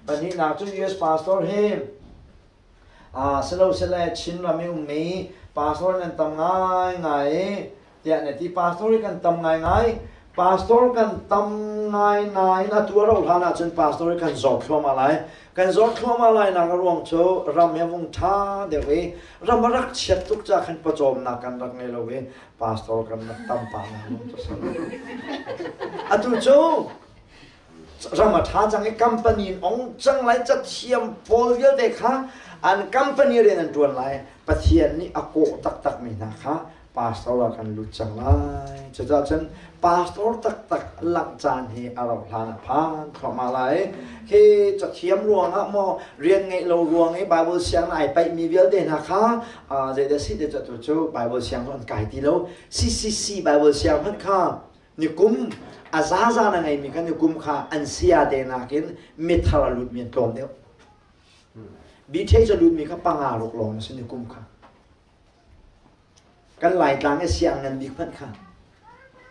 Pahnihnak cu US pastor hi silosile Chin ram i ummi pastor nan tam ngaingai i tiah na ti. Pastor hi kan tam ngaingai. Pastor kan tam ngai nain atu a rauh hlan ahcun pastor hi kan zor thluahmah lai. Kan zor thluahmah lai nak a ruang cu ram hi a vung ṭha deuh i ram a rak chiat tuk caah khan pawcawmnak kan rak ngei lo i pastor kan rak tam pah na lung cu Atu cu ram a ṭha cang i company in ong cang lai cathiam pawl vialte kha an company rian an ṭuan lai Pathian nih a kawh taktakmi hna kha pastor ah kan lut cang lai cucaah cun pastor taktak langh caan hi a rauh hlan a phan thluahmah lai khi cathiam ruangah maw rian ngeih lo ruang i Bible siang ai paihmi vialte hna kha zeidah si te cu cu Bible siang cu an kai ti lo CCC Bible siang hmanh kha Nikum a zaza na ngeimi kha nikum kha an saya te nakin mithar a lutmi an tlawm deuh. BTH a lutmi kha panga ruk lawng a si nikum kha. Kan Laitlang i siang ngan bik hmanh kha.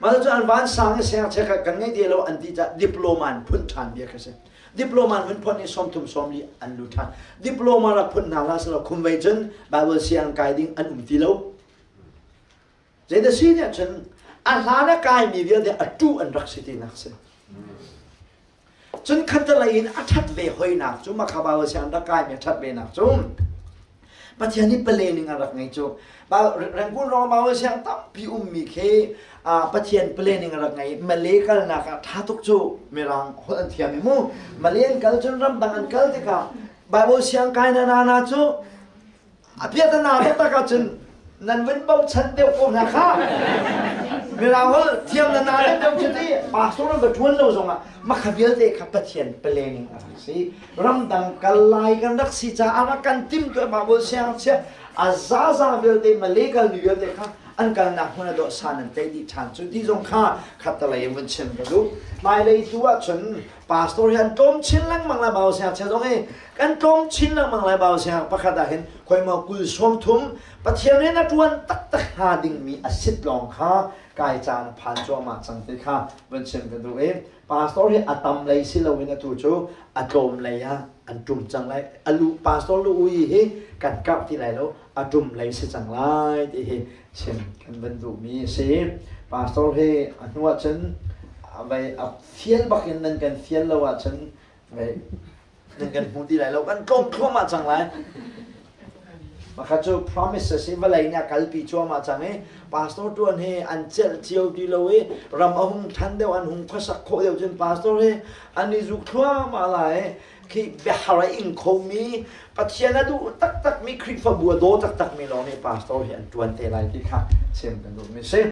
Mah cu an van sang i siang chekhat kan ngei ti lo an ti caah diploma an phun ṭhan bia kha si. Diploma an hun phun i sawmthum sawmli an lut ṭhan. Diploma rak phun hna hlah selaw khumvei cun Bible siang kai ding an um ti lo. Zeidah si nih cun a hlan a kaimi vialte a ṭuh an rak si tinak si. Cun khattelei in a ṭhat ve hoinak cu makha Bible siang rak kaimi a ṭhat ve nak cu Pathian nih planning a rak ngei cu. Rangoon rong Bible siang tampi ummi khi Pathian planning a rak ngei. Malay kalnak ah ṭha tuk cu Mirang holh an thiam i mu. Malay an kal cun ramdang an kal tikah Bible siang kai na na cu A piatana taktak ahcun nan vun bochan deuh ko hna kha. Mirang holh thiam na na deuh deuh cu ti pastor nan va ṭuan lo zongah makha vialte kha Pathian planning a rak si. Ramdang kal lai kan rak si caah rak kan timtuah Bible siangchia a zaza vialte Malay kalmi vialte kha an kalnak hmun a dawh san an tei dih ṭhan cu ti zong kha khattalei in vun chim ka duh. Hmailei tu ahcun pastor hi an tlawm chin lengmang lai Bible siangchia zong hi kan tlawm chin lengmang lai Bible siang pakhat ah hin khoimaw kul sawm thum Pathian rian a ṭuan taktak hnga dingmi a sit lawng kha kai caan phan cuahmah cang ti kha vun chim ka duh i pastor hi a tam lei si loin atu cu a tlawm lei ah an ṭum cang lai a lu pastor lu ui hi kan karh ti lai lo a ṭum lei si cang lai ti hi chim kan van duhmi a si pastor hi a hnu ah cun vai a fial bakin nan kan fial lo ahcun vai nan kan hmu ti lai lo kan tlawm thluahmah cang lai Makha cu promise a si vawlei nih a kalpi cuahmah cang i pastor tuan hi an celh cio ti lo i ram a hung ṭhan deuh an hung khuasak khawh deuh cun pastor hi an i zuk thluahmah lai khi biahar a ing khomi Pathian a duh taktakmi Khrihfabu a daw taktakmi lawng nih pastor hi an ṭuan te lai ti kha chim kan duhmi si.